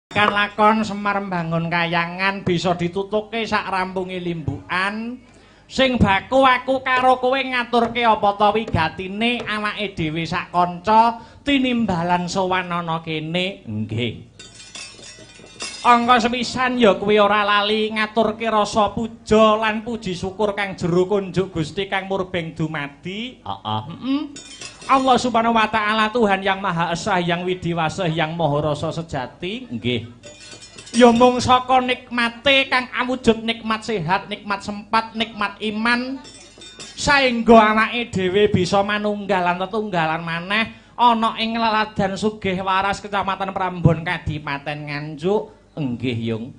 Kan lakon Semar Mbangun Kayangan bisa ditutuke sak rampunge limbukan. Sing baku aku karo kowe ngaturke apa ta wigatine awake dhewe sak kanca tinimbalan sowan ana kene. Nggih. Angka sepisan ya kuwi ora lali ngaturke rasa puja lan puji syukur kang jero kunjuk Gusti kang murbeng dumadi. Heeh. Allah Subhanahu wa taala, Tuhan yang Maha Esa, yang Widiwasa, yang Maha Rasa sejati. Nggih. Ya mung saka nikmate kang awujud nikmat sehat, nikmat sempat, nikmat iman, saengga awake dhewe bisa manunggal lan tetunggalan maneh ana ing laladan Sugih Waras, Kecamatan Prambon, Kadipaten Nganjuk. Nggih, Yung.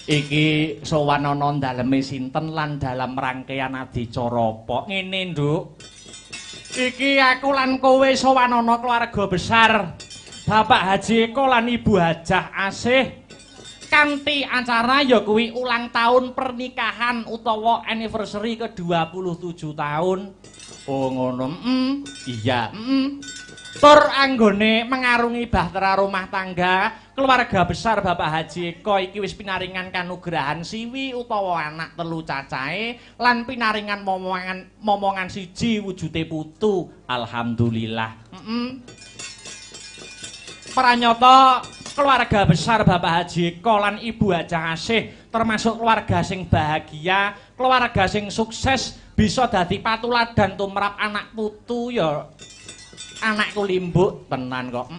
Iki sowan ana daleme sinten lan dalam rangkaian adicara apa? Ngene, Nduk. Iki aku lan kowe sowan ana keluarga besar Bapak Haji Eko lan Ibu Hajah Asih kanthi acara ya kuwi ulang tahun pernikahan utawa anniversary ke-27 tahun. Oh ngono. Iya. Tur anggone mengarungi bahtera rumah tangga, keluarga besar Bapak Haji Eko iki wis pinaringan kanugrahan siwi utawa anak telu cacahe lan pinaringan momongan siji wujude putu. Alhamdulillah. Pranyata keluarga besar Bapak Haji Eko lan Ibu Hajah Asih termasuk keluarga sing bahagia, keluarga sing sukses, bisa dadi patuladan tumrap anak putu ya anakku limbuk tenan kok.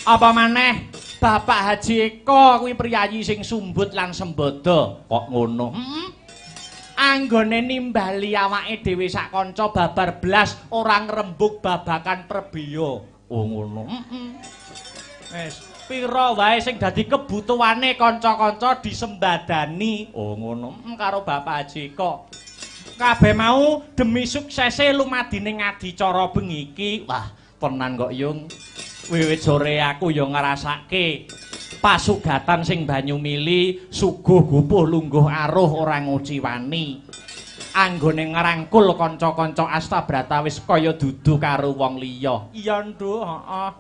Apa maneh Bapak Haji Eko kuwi priyayi sing sumbut lan sembodo. Kok ngono? Anggone nimbali awake dhewe sak kanca babar blas ora ngrembug babakan prebeya. Oh ngono. Wis, pira wae sing dadi kebutuhane kanca-kanca disembadani. Oh ngono. Karo Bapak Haji Eko. Kabeh mau demi suksese lumadine adicara bengi iki. Wah, tenan kok, Yung. Wiwit sore aku ya ngrasake pasugatan sing banyu mili, suguh gupuh lungguh aruh ora nguciwani. Anggone ngrangkul kanca-kanca Astabrata wis kaya dudu karo wong liya. Iya, Nduk, heeh.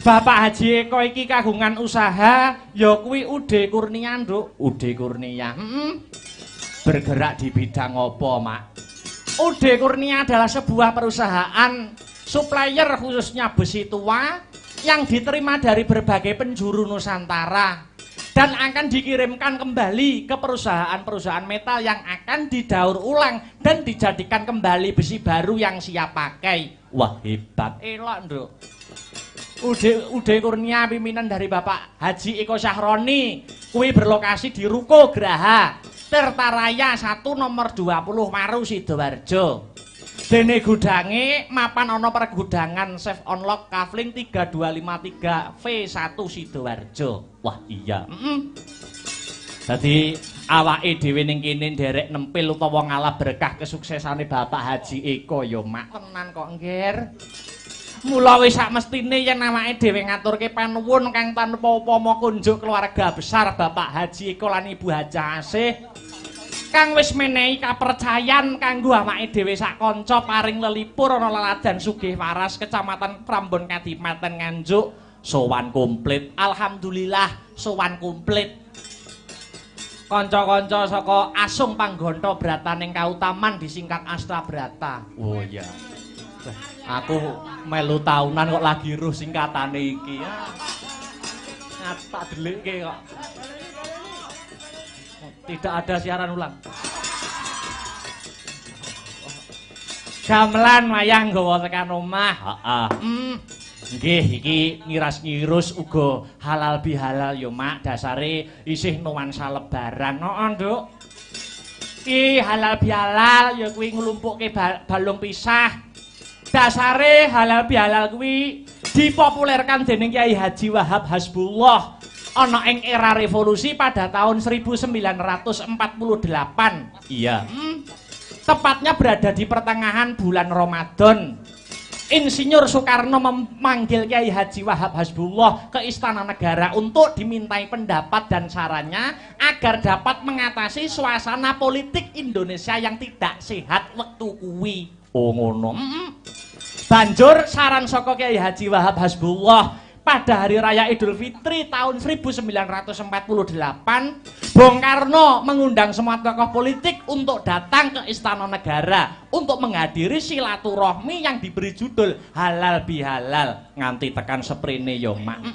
Bapak Haji Eko iki kagungan usaha ya kuwi Ude Kurnia, Nduk. Ude Kurnia. Bergerak di bidang apa, Mak? Ude Kurnia adalah sebuah perusahaan supplier khususnya besi tua yang diterima dari berbagai penjuru Nusantara dan akan dikirimkan kembali ke perusahaan-perusahaan metal yang akan didaur ulang dan dijadikan kembali besi baru yang siap pakai. Wah, hebat. Elok, Nduk. Ude Kurnia pimpinan dari Bapak Haji Eko Syahroni kuwi berlokasi di Ruko Graha Tirta Raya 1 nomor 20 Waru Sidoarjo. Dene gudange mapan ana pergudangan Safe Unlock Kafling 3253 V1 Sidoarjo. Wah, iya. Dadi awake dhewe ning kene nderek nempil utawa ngalah berkah kesuksesane Bapak Haji Eko ya, Mak. Tenan kok, Ngger. Mula wis sak mestine yen awake dhewe ngaturke panuwun kang tanpa upama kunjuk keluarga besar Bapak Haji Eko lan Ibu Hajah Asih kang wis menehi kapercayan kanggo awake dhewe sak kanca paring lelipur ana laladan Sugih Waras, Kecamatan Prambon, Kadipaten Nganjuk. Sowan komplit. Alhamdulillah sowan komplit. Kanca-kanca saka Asung Panggonto Brataning Kautaman disingkat Astabrata. Oh iya. Aku melu taunan kok lagi ruh singkatane iki. Tak delikke kok. Tidak ada siaran ulang. Gamelan wayang nggawa tekan omah. Heeh. Nggih, iki ngiras-ngirus uga halal bihalal ya, Mak. Dasare isih nuansa lebaran. Heeh, Nduk. Iki halal bihalal ya kuwi nglumpukke balung pisah. Dasare halal bihalal kuwi dipopulerkan dening Kiai Haji Wahab Hasbullah ana ing era revolusi pada tahun 1948. Iya. Tepatnya berada di pertengahan bulan Ramadan. Insinyur Soekarno memanggil Kiai Haji Wahab Hasbullah ke Istana Negara untuk dimintai pendapat dan sarannya agar dapat mengatasi suasana politik Indonesia yang tidak sehat wektu kuwi. Oh ngono. Banjur saran saka Kiai Haji Wahab Hasbullah Pada hari raya Idul Fitri tahun 1948, Bung Karno mengundang semua tokoh politik untuk datang ke Istana Negara untuk menghadiri silaturahmi yang diberi judul Halal Bihalal nganti tekan seprene yo mak.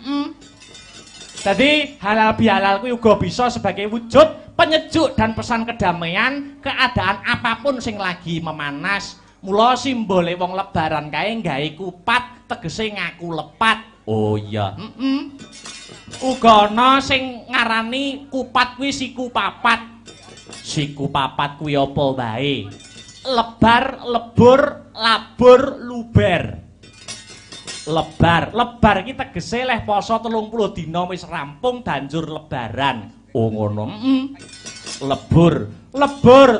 Jadi halal bihalal kuwi uga bisa sebagai wujud penyejuk dan pesan kedamaian keadaan apapun sing lagi memanas. Mula simbole wong lebaran kae gawe kupat tegese ngaku lepat. Oh iya. Uga ana sing ngarani kupat kuwi siku papat. Siku papat kuwi apa wae? Lebar, lebur, labur, luber. Lebar, lebar iki tegese leh poso 30 dina wis rampung banjur lebaran. Oh ngono. Lebur, lebur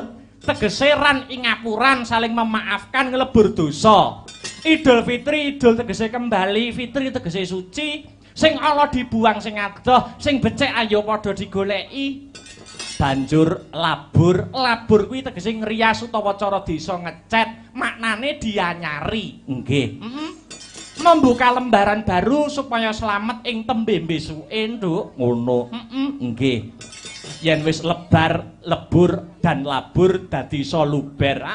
tegese ran ing ngapuran saling memaafkan nglebur dosa. Idul Fitri, idul tegese kembali, fitri tegese suci. Sing ala dibuang sing adoh, sing becik ayo padha digoleki. Banjur labur, labur kuwi tegese ngrias utawa cara desa ngecet, maknane dianyari. Nggih. Membuka lembaran baru supaya selamat ing tembe besuke, Nduk. Ngono. Nggih. Yen wis lebar, lebur dan labur dadi iso luber.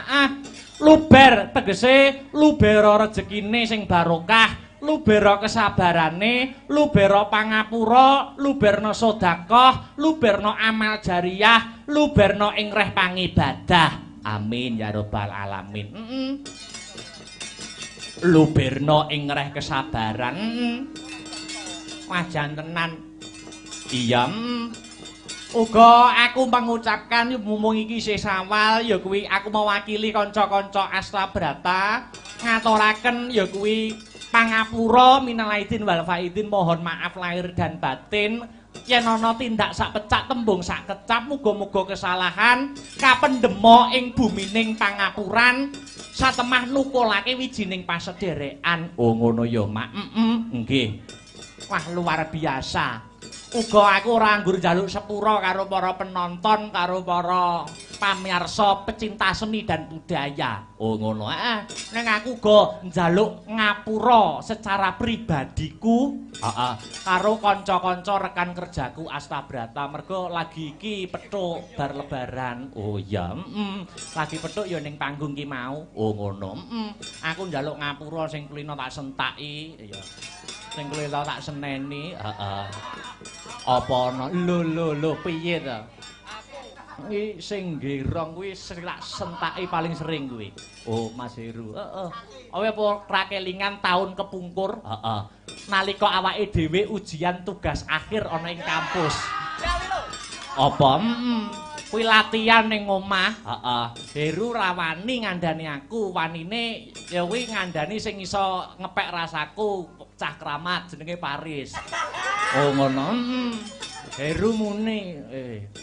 Luber tegese lubera rejekine sing barokah, lubera kesabarane, lubera pangapura, luberna sedekah, luberna amal jariyah, luberna ing reh pangibadah. Amin ya rabbal alamin. Luberna ing reh kesabaran. Wah jan tenan. Iya. Uga aku mengucapkan mumpung iki isih Sawal ya kuwi aku mewakili kanca-kanca Astabrata ngaturaken ya kuwi pangapura minal aidin wal faidin, mohon maaf lahir dan batin yen ana tindak sak pecak tembung sak kecap, muga-muga kesalahan kapendhema ing bumining pangapuran satemah nukulake wijining pasederekan. Oh ngono ya mak. Nggih. Wah luar biasa. Uga aku ora anggur njaluk sepura karo para penonton, karo para pamirsa pecinta seni dan budaya. Oh ngono. Ning aku uga njaluk ngapura secara pribadiku, karo kanca-kanca rekan kerjaku Astabrata, mergo lagi iki petuk bar lebaran. Oh iya, lagi petuk ya ning panggung ki mau. Oh ngono. Aku njaluk ngapura sing kulino tak sentaki, iya. Sing kulino tak seneni, heeh. Apa ana? Lho lho lho piye to? Iki sing gerong kuwi sing tak sentaki paling sering kuwi. Oh, Mas Heru. Heeh. Awe apa ra kelingan taun kepungkur? Heeh. Nalika awake dhewe ujian tugas akhir ana ing kampus. Apa? Kuwi latihan ning omah. Heeh. Heru ra wani ngandani aku, wanine ya kuwi ngandani sing iso ngepek rasaku, cah kramat jenenge Paris. Oh ngono. Heru muni,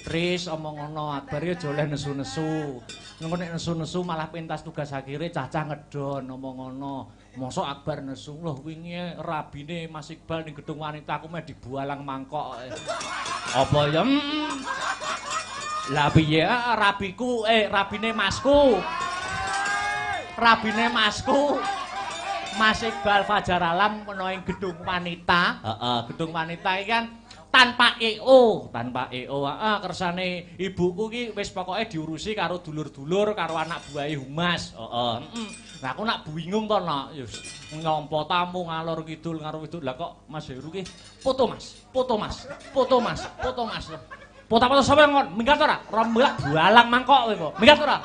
Riz omong ngono, Akbar ya aja oleh nesu-nesu. Engko nek nesu-nesu malah pentas tugas akhire cah-cah ngedon omong ngono. Mosok Akbar nesu, loh wingi rabine Mas Iqbal ning gedung wanita aku meh dibualang mangkok. Apa ya? Lah piye rabiku, rabine masku. Rabine masku. Mas Iqbal Fajar Alam ana ing gedung wanita. Heeh, gedung wanita iki kan tanpa EO, tanpa EO. Heeh, kersane ibuku ki wis pokoke diurusi karo dulur-dulur, karo anak buahe humas. Heeh. Lah aku nak bingung to, nak. Ya nyampa tamu ngalor kidul ngalor kidul. Lah kok Mas Heru ki foto Mas, foto Mas, foto Mas, foto Mas. Foto-foto sapa ngon? Minggat ora? Rombak bualang mangkok kowe kok. Minggat ora?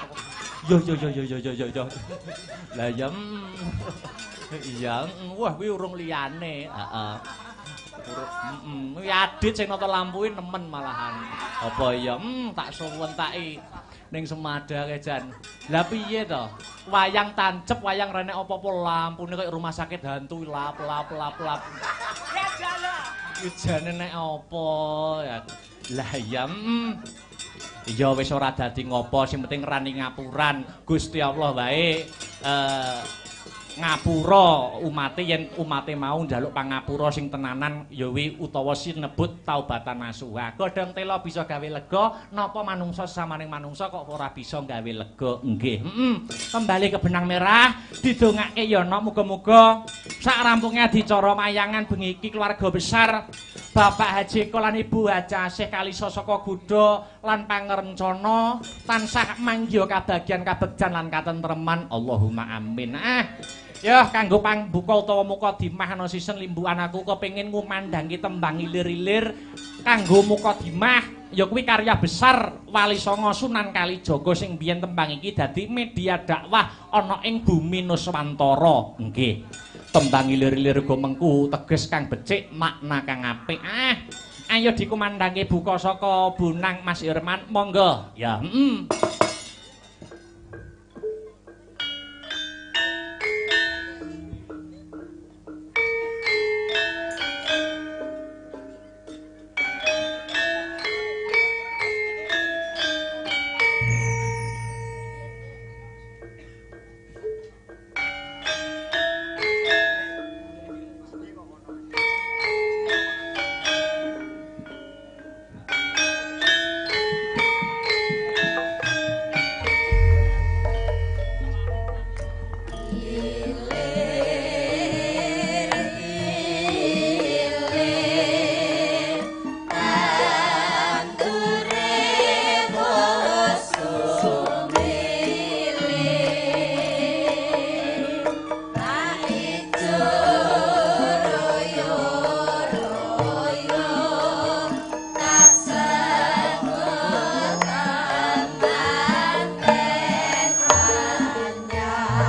Yo yo yo yo yo yo yo. Lah ya. Iya, wah kuwi urung liyane, heeh. Urung, kuwi Adit sing nata lampuhe nemen malahan. Apa ya, tak suwentaki ning Semada kae jan. Lah piye to? Wayang tancep, wayang rene apa-apa lampune kaya rumah sakit hantu lap lap lap lap. Iki jane nek apa ya. Lah iya, ya wis ora dadi ngopo, sing penting rani ngapuran Gusti Allah wae. Ngapura umate yen umate mau njaluk pangapura sing tenanan ya wi utawa sinebut taubatan nasuha. Godhong tela bisa gawe lega, napa manungsa sesamaning manungsa kok ora bisa gawe lega? Nggih. Kembali ke benang merah, didongake ya nok muga-muga Sak rampunge adicara mayangan bengi iki keluarga besar Bapak Haji Eko lan Ibu Hajah Asih Kalisa saka Gudha lan pangrencana tansah manggiha kabagyan kabegjan lan katentreman. Allahumma amin. Ah, ya kanggo pangbuka utawa mukadimah ana sisen limbukan aku kepengin ngumandhangi tembang ilir-ilir kanggo mukadimah ya kuwi karya besar Wali Songo Sunan Kalijaga sing biyen tembang iki dadi media dakwah ana ing bumi Nuswantara. Nggih. Tembang ilir-ilir uga mengku teges kang becik makna kang apik. Ah, ayo dikumandhangi buka saka Bonang Mas Irman, monggo. Ya, heeh. Anyar.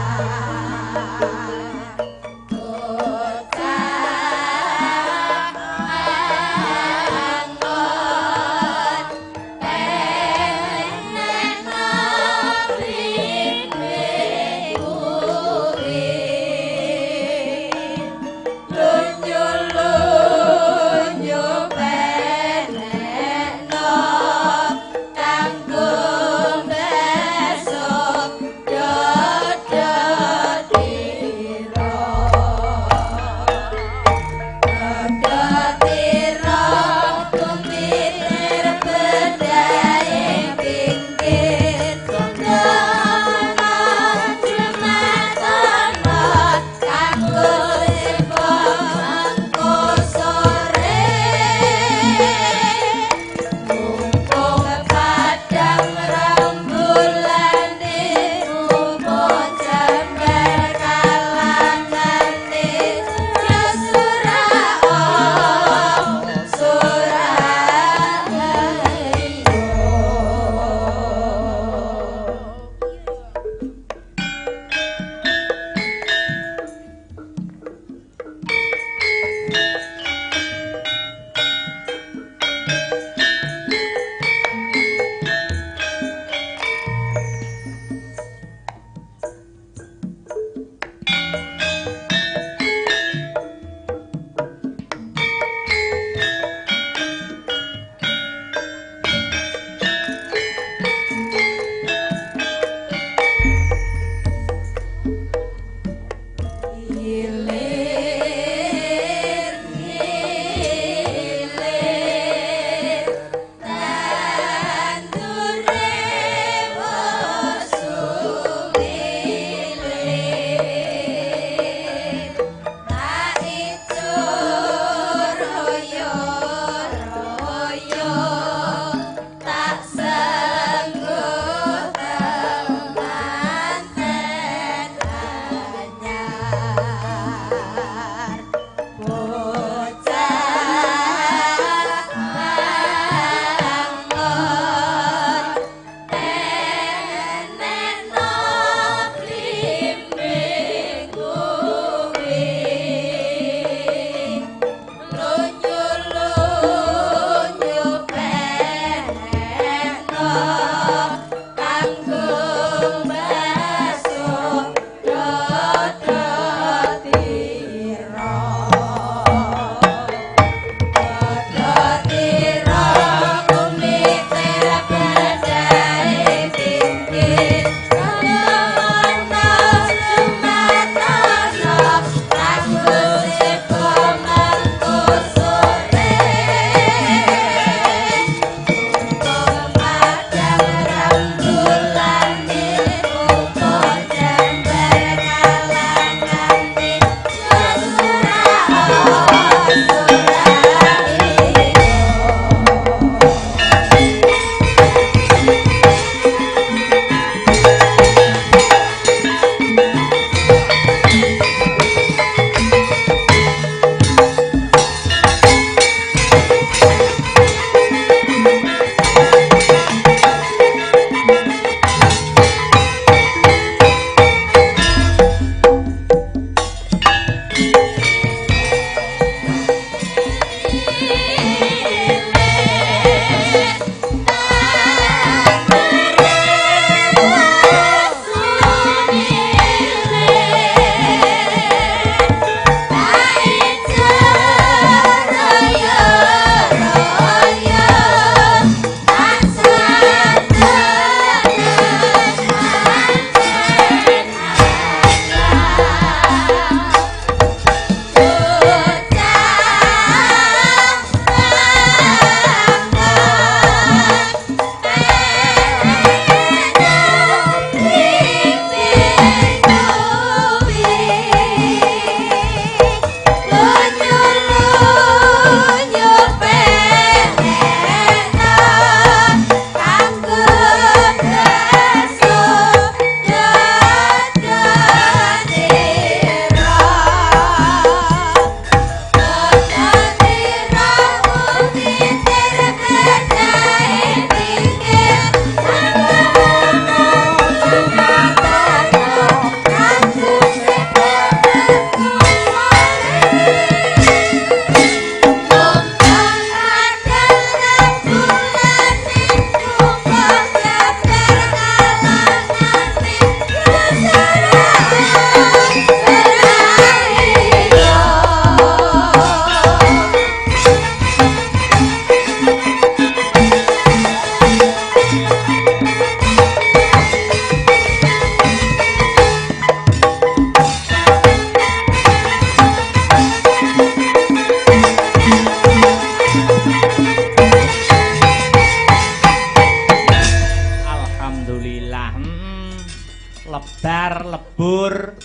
Lebur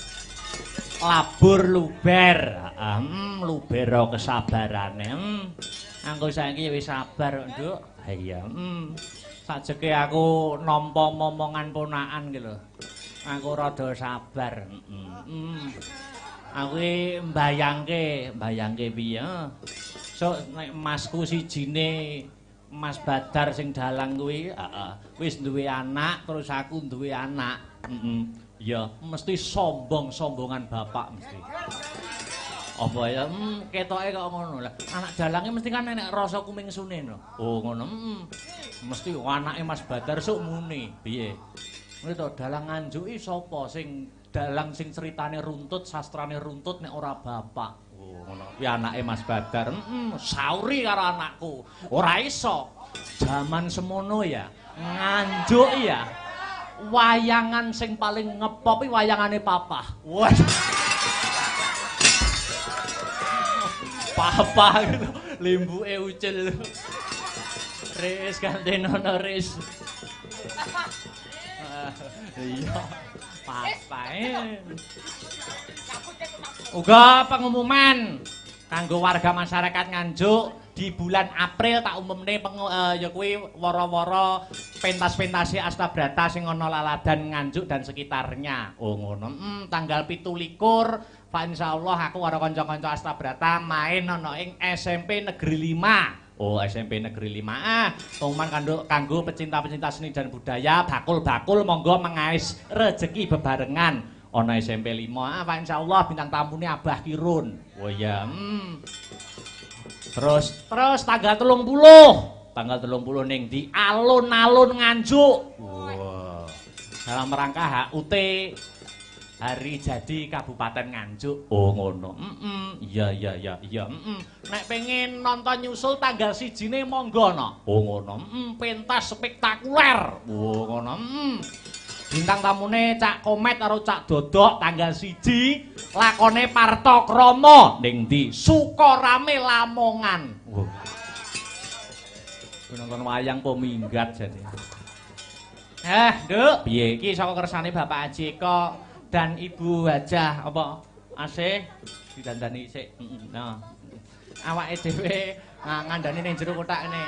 labur luber. Heeh, lubera kesabarane. Aku saiki wis sabar, Nduk. Ha iya. Sajeke aku nampa momongan ponakan ki lho. Aku rada sabar. Aku iki mbayangke piye? Sok nek masku sijine Mas Badar sing dalang kuwi, heeh, wis duwe anak, terus aku duwe anak. Heeh. Ya, mesti sombong-sombongan bapak mesti. Apa ya? Ketoke kok ngono lah. Anak dalange mesti kan enek rasa kumingsune no. Oh, ngono. Mesti anake Mas Badar sok muni. Piye? Ngene to, dalang Nganjuk iki sapa sing dalang sing ceritane runtut, sastrane runtut nek ora bapak. Oh, ngono. Kuwi anake Mas Badar. Sauri karo anakku. Ora iso. Jaman semono ya, Nganjuk ya. Wayangan sing paling ngepop iki wayangane Papah. Wah. Papah gitu, limbuke ucul. Ris gantenono ris. Iya, papae. Uga pengumuman kanggo warga masyarakat Nganjuk di bulan April tak umumne ya kuwi wara-wara pentas-pentase Astabrata sing ana laladan Nganjuk dan sekitarnya. Oh ngono. Tanggal 27 Pak insyaallah aku karo kanca-kanca Astabrata main ana ing SMP Negeri 5. Oh, SMP Negeri 5. Ah, pengumuman kanggo pecinta-pecinta seni dan budaya, bakul-bakul monggo mengais rejeki bebarengan ana SMP 5. Ah, Pak insyaallah bintang tamune Abah Kirun. Oh iya. Terus tanggal 30. Tanggal 30 ning di alun-alun Nganjuk. Wah. Dalam rangka HUT Hari Jadi Kabupaten Nganjuk. Oh ngono. Iya. Nek pengen nonton nyusul tanggal 1-ne monggo no. Oh ngono. Pentas spektakuler. Oh ngono. Bintang tamune Cak Komet karo Cak Dodok tanggal 1 lakone Parto Kromo ning ndi? Sukorame Lamongan. Oh. Nonton wayang po minggat jane. Nduk, piye iki saka kersane Bapak Haji Eko dan Ibu Hajah apa Asih didandani sik. Heeh. Nah. Awake dhewe ngandani ning jero kothak ngene.